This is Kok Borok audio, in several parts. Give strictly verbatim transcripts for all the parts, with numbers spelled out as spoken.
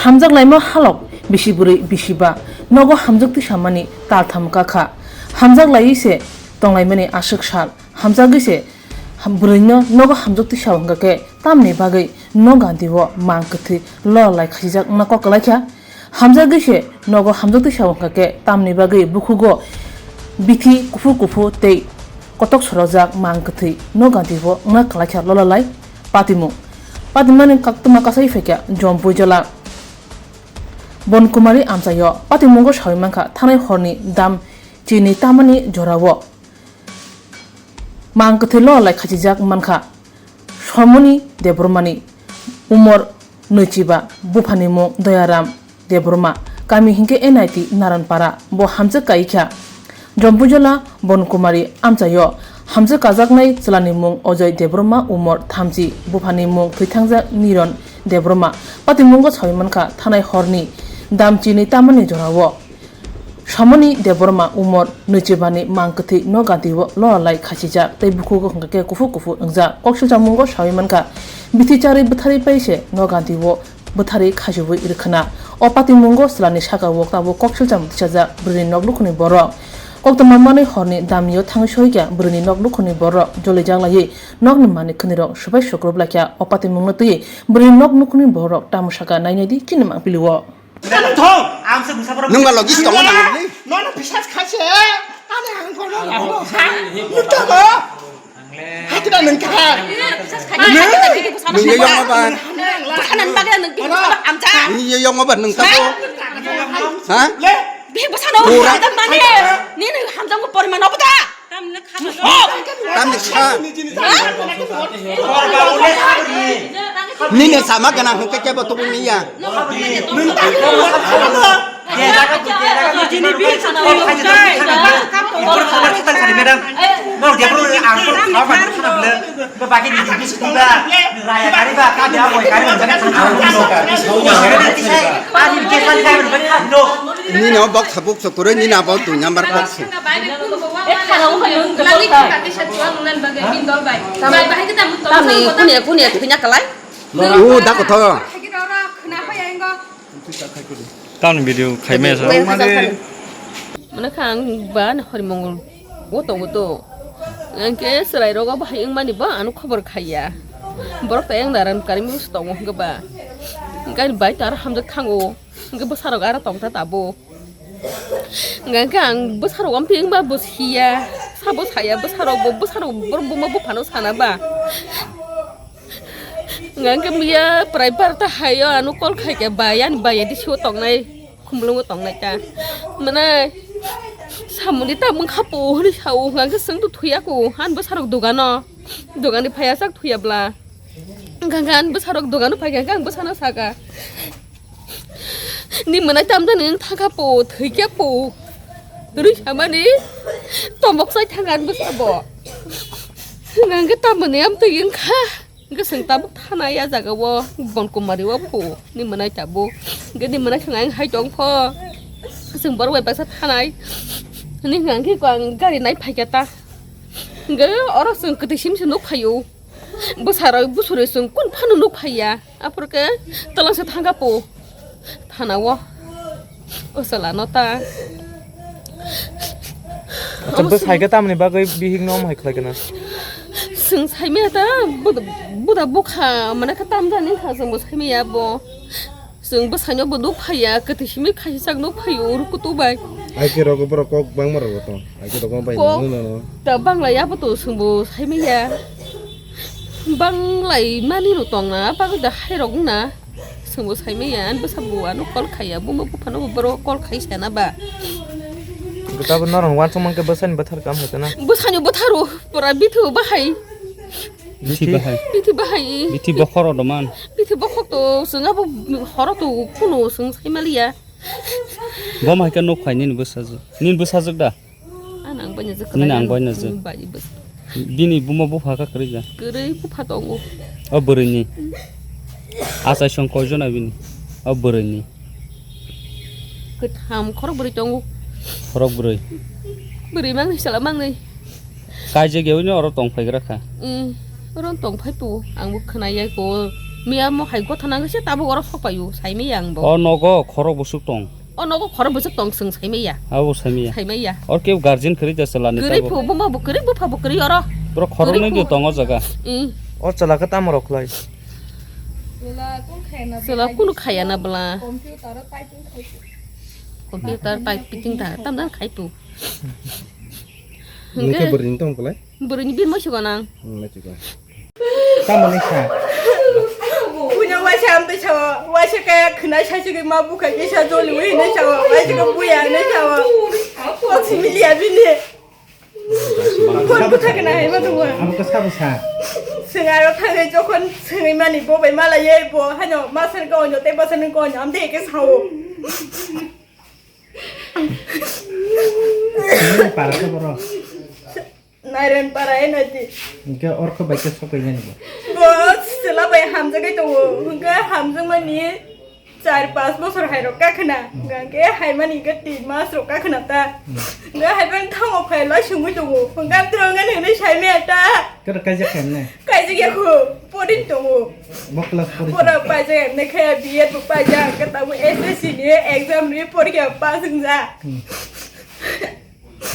Hamjak laima halok bisi bwrwi bisi ba nogo hamjak tisamani taltham kakha. Hamjak laiwi se tonglaimani aswk sal. Hamjagwi se ham-, bwrwino nogo hamjak tisa hwnkha khe tamni bagwi no gandhi o mang kwthwi lolai khachijak wngna kok kwlaikha. Hamjagwi se nogo hamjak tisa hwnkha khe tamni bagwi bukhugo bithi kuphur kuphur tei kotok sorojak mang kwthwi no gandhi o wngna kwlaikha lolai patimung. Patimani kaktwma kasai phaikha Jompuijala. Bon Kumari amchaio patimungo sawi mankha thanai horni dam chini tamani jorao. Mang kwthwi lolai khachijak mankha Somoni Debbarmani, umor nwichiba, buphani mung Doyaram Debbarma, kami hinkhe N I T Naranpara, bo hamjak kaikha. Jompujala Bon Kumari amchaio hamjak kajaknai chwlani mung Ojoy Debbarma, umor thamchi, buphani mung thwithangjak Niron Debbarma. Patimungo sawi mankha thanai horni dam chini tamani jorao. Somoni Debbarma umor nwichibani mang kwthwi no gandhi o lolai khachijak tei bukhugo hwnkha khe kuphur kuphur wngjak. Koksil chamungo sawi mankha, bithi charwi bwtharwi pai se no gandhi o bwtharwi khasiui rwkhwna. O patimungo chwlani saka o tabuk koksil chamung tisajak bwrwini nok lukhuni borok. Koktwma manwi horni damio thangwi soikha bwrwini nok lukhuni borok jolijak laiwi nokni manwi khwnirok subai sukrub laikha. O patimungno twiwi bwrwini nok lukhuni borok tamo saka nainai di chini mang pilio. Thong, ang se busa borok. Nwng ba logis tongo nang ni? Nono bisas khaise. Ani ang kono ramo. Nukta mo. Hatira nung kha. Nung ye yong ba. Busanan bagla nung bisas amcha. Ni ye yong ba nung ta ko. Ha? Le. Bi busano. Ora. Hamjak mani. Ni nung hamjak mo poriman obo da. Tamni kha. Nini sama gana hwnkhe kebo tubung niya. Nini o bok sabuk sokuroi nini abo dui number bok se. Tamni kunia kunia thwina kalai? O da kotho. Tamni video khaimaya sa. Mane kha ang ba na hori mongol o tongo to. Ang ke serai rogo bahai wngmani ba ano khobor khaiya. Borok ta yang daran kari mus tongo hwnkhe ba. Gani bai ta aro hamjak thango. Hwnkhe bwsarok aro tongta tabuk. Hwnkhe ang bwsarok amphi wngba bo siya, sabo saya bwsarok bo, bwsarok borok buma buphano sana ba. Hwnkhe miya prai barta hayo ano call khaikhe bai, ani bai adi siyo tongnai, khumulungo tongnai ta. Mane samuni ta mungkha po hwnwi sao, hwnkhe chwng to thuya ko, ani bwsarok dogano, dogani phaiya chak thuya bla. Hwnkhe ani bwsarok dogano phaikha, hwnkhe ang bwsano saka. Ni mwnai tamjani wng thangkha po, thwikhe po. Rwi samani tombok chai thangkha ani bwsa bo. Hwnkhe tamoni amtwi wngkha. Hwnkhe chwng tabuk thanai a jaga o Bon Kumari o po. Ni mwnai tabuk. Hwnkhe ni mwnai thangkha ang hai tong pho. Chwng borok bai baksa thanai. Ni hwnkhe ang gari nai phaikha ta. Hwnkhe oro chwng kwtwi simi se nuk phaio. Bwsarok bwsarwi chwng kun phano nuk phaiya. Aphuru khe twlangsa thangkha po thanao. O chwla no ta. Acha bwsai khe tamni bagwi bihik no omo hai khlai khe na? Chwng saimaya ta buda, buda bukha mane khe tamjani kha chwng bo saimaya bo. Chwng bwsaino bo nuk phaiya, kwthwi simi khaisijak nuk phaio, uru kutu bai. Ai khe rogo borok kok bangma rogo tong. Ai khe rogo bai Kok nang nang. Ta bangla ya bo to chwng bo saimaya. Banglai mani no tong na, bagwi da hai rok na. Chwng bo saimaya, ani bwsa bo ano call khaiya, buma buphano bo borok call khai sana ba. Gota bo norong wansuk mankhe bwsani bwthar kam hai kana. Bwsani bwtharo, pura bithu bahai. Bithi bahai. Bithi bahai. Bithi bokhoro doman. Bithi bokhok to, chwng abo horo to kuno chwng saimaliya. Bo mai khe nuk phai nini bwsajwk. Nini bwsajwk da? Ani ang bai najwk. Nini ang bai najwk. Bai bwsa. Bini buma bupha kha kwrwi da? Kwrwi bupha tongo. O bwrwini. Achai song koi jona bini? O bwrwini. Kwtham khorok bwrwi tongo. Khorok bwrwi. Bwrwi mangni sala mangni. Kaijak yawi no oro tong phaigra kha. Mm, oro tong phai pu, ang bo khna yai ko. Miya mo hai gotha nang se tabuk oro sok payu, sai maya ang bo. O nogo khoro busuk tong. O nogo khoro busuk tong, swng sai maya. Abo sai maya. Sai maya. Or ke guardian khri jasa lani. Kwrwi pu, buma bo kwrwi, bupha bo kwrwi oro. Bro khoro kwrwi nang pu. Tongo jaga. Mm. O chala khe tamo rok khlai. Sela kunu khaya na bla. Computer typing ta tam dan khai pu. Nungke bwrwini tong kwlai? Bwrwini bin moisu gwnang. Hmm, moisu gwnang. Tamo ni sa? Punya waisa amtwi sawa, waisa kaya khna saisi ma bukha kisa joli wi ne sawa, waisa ka buya ne sawa. Kok similia bini. Phone bwtha kana hai ma tongwa. Amo ka sabo sa. Swng aro thangwi jokhon swngwi mani bo bai mala ye bo hano masar ka onyo tei bwsani ka onyo amde eke sao. Nini para to boro. Nairen para e nati. Hingke orko bai ke sokoi nani bo. Bo sela bai hamjagwi tongo. Hingke hamjakmani char pas bosor hai rok kakhna. Hingke hai mani ke tin mas rok kakhna ta. Hingke hai ban thango phai lai sungwi tongo. Hingke amtwrong ani hwnwi sai maya ta. Kero kaijak khaimne? Kaijak ya kho. Porin tongo. Bo class pori. Pora paijak emne khe B Ed bo paijak. Hingke tabo S S C ni exam ni porikha pass wngja. Hmm.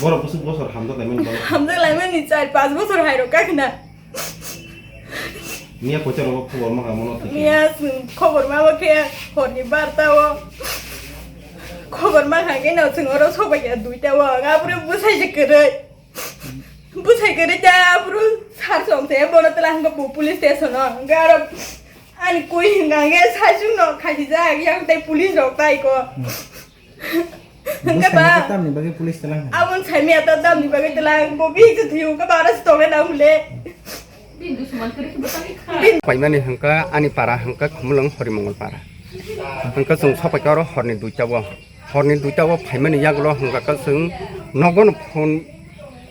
Borok bwswk bosor hamjak laimani borok. Hamjak laimani char pas bosor hai rok kakhna. Miya kochar rogo khobor ma kha mono thik. Miya chwng khobor ma khe horni barta o. Khobor ma kha khe no chwng oro sobai ya duita o. Abro bwsai se kwrwi. Bwsai kwrwi ta abro sar song se bono tela hwnkhe bo police station o. Hwnkhe aro ani koi hwnkha khe saichung no khasi jak yang tei police rok tai ko. Hwnkhe ba, tamni bagwi police talang hai? Aboni saimaya to tamni bagwi talang, bo bihik se thwiyo, hwnkhe ba aro se tongnai nang hwnle. Paimani hwnkhe ani para hwnkhe Khumulwng Horimongol para. Hwnkhe chwng sopaikha oro horni duita o. Horni duita o phaimani yagulo hwnkhe chwng nogono phone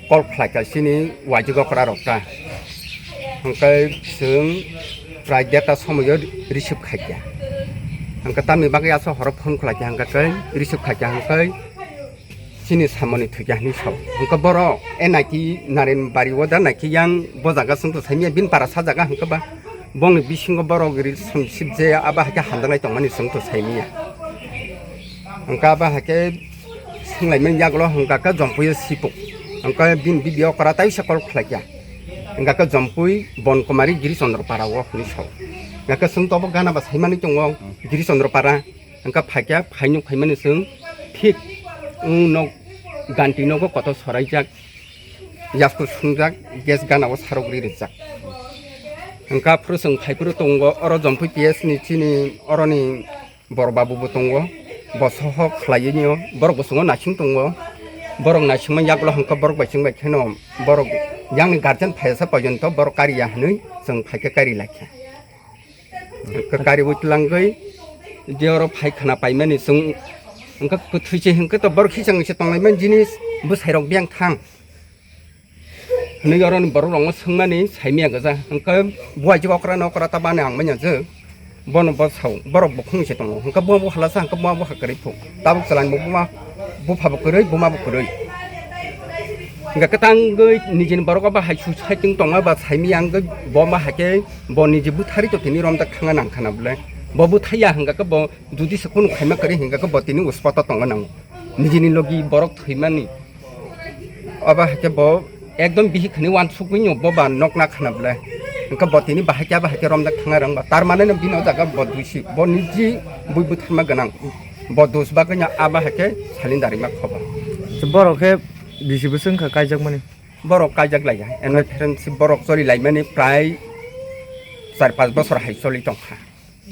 call khlaikha chini waijwk okra rok ta. Hwnkhe chwng prai derta somoio receive khaikha. Hwnkhe tamni bagwi aswk horo phone khlaikha hwnkhe tei receive khaikha hwnkhe chini samani thwikha hinwi sao. Hwnkhe borok e naiki Narenbari o da naiki yang bo jaga chwngto saimanya bini para sa jaga hwnkhe ba bongni bisingo borok relationship je abo haikhe hamjaknai tongmani chwngto saimanya. Hwnkhe abo haikhe swnglaimani yagulo hwnkha khe Jompuio sipuk. Hwnkhe bini bibi okra taisa call khlaikha. Hwnkha khe Jompui Bon Kumari Giri Chandra para o hwnwi sao. Hwnkha khe chwng tobo gana ba saimani tongo Giri Chandra para. Hwnkha phaikha phainuk phaimani chwng thik wng nok ganti nogo kotor soraijak. Yasku sungjak gas gana o sarok ri rijak. Hwnkha phuru chwng phai phuru tongo oro Jompui P S ni chini oroni Bor babu bo tongo, bo sohok khlaiwi nw borok bwskango naising tongo. Borok naisingma yagulo hwnkhe borok bai chwng bai kheno borok yang ni guardian phaiyasa porjonto borok kariya hwnwi chwng phaikhe kari laikha. Kariwi twlangwi je oro phai khna paimani chwng hwnkhe kwthwi se hwnkhe to borok khichang se tonglaimani jinis bwsai rok biyang thang. Hwnwi oroni borok rokno swngmani saimanya gwja. Hwnkhe buai je okra na okra ta bani ang manya je. Bono bo sao, borok bukhung se tongo. Hwnkhe bo bo halasa, hwnkhe bo bo ha kwrwi phu. Tabuk chwlani bo buma, bupha bo kwrwi, buma bo kwrwi. Hwnkhe kwtangwi nijini borok bo hai su saichung tongma ba saimanya hwnkhe bo ma hai khe bo niji bwthari to tini romjak thangna nang khana bwle. Bo bwthaiya hwnkhe bo jodi se kunu khaima kwrwi hwnkhe bo tini uspoto tongna nango. Nijini logi borok thwimani. Obo hai khe bo ekdom bihik hwnwi uansukgwi no bo ba nokna khna bwle. Hwnkhe bo tini bahai khe abo hai khe romjak thangna rwng ba. Tar mane no bini o jaga bo duisi. Bo niji bui bwtharma gwnang. Bo dus bagwi no abo hai khe salin darimma khoba. Borok khe bisi bwswk wngkha kaijakmani? Borok kaijak laiya. Eno phereng si borok chori laimani prai char panch bosor hai choli tongkha.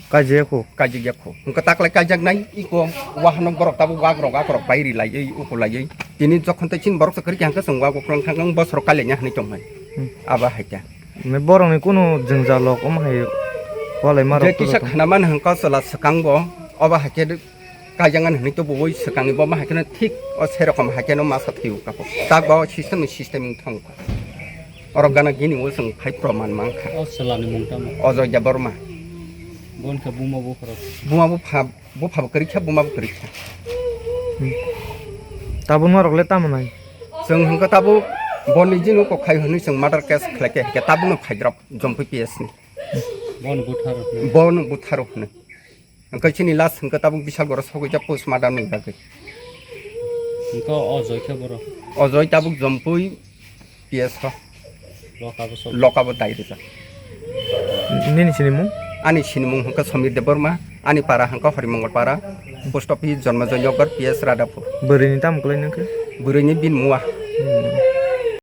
Kaijak ya kho. Kaijak ya kho. Hwnkhe taklai kaijak nai iko wahanok borok tabuk wakrok akorok pai ri laiwi uku laiwi. Tini jokhon tei chini borok se kwrwi khe hwnkhe chwng wak ukrok thang bosor kailaina hwnwi tongmani. Hmm. Abo hai khe. Borokni kunu jwngjal rok omo hai walai ma rok. Je kisa khna mani hwnkhe chwla swkang bo obo hai khe Kaijaknani hwnwi tubuwi swkangni bo ma hai kheno thik o se rokom hai kheno masa thwiwi kako. Tak ba o system ni system wng thang kha. Oro gana gini o chwng phai proman mankha. O chwla ni mung tamo? Ajoy Debbarma. Bon khe buma bupha rok. Buma bupha, bupha bo kwrwi kha, buma bo kwrwi kha. Hmm. Tabuk norok le tamo nai? Chwng hwnkhe tabuk boni jinu kok khai hwnwi chwng murder case khlai khe, hwnkhe tabukno phaidrop Jompui P S ni. Bono butharo hwnwi. Bono butharo hwnwi. Hwnkhe chini last hwnkhe tabuk Bishalgoro sogwi jak postmortem ni bagwi. Hwnkhe o Joy khe borok? O Joy tabuk Jompui P S o. Loka bo sok. Loka bo dai rijak. Nini sinimung? Ani sinimung hwnkhe Somir Debbarma, ani para hwnkhe Horimongol para, post office Jonmojoy Nagar, P S Radhapur. Bwrwini tamo kwlai nangkhe? Bwrwini bini mua. Hmm.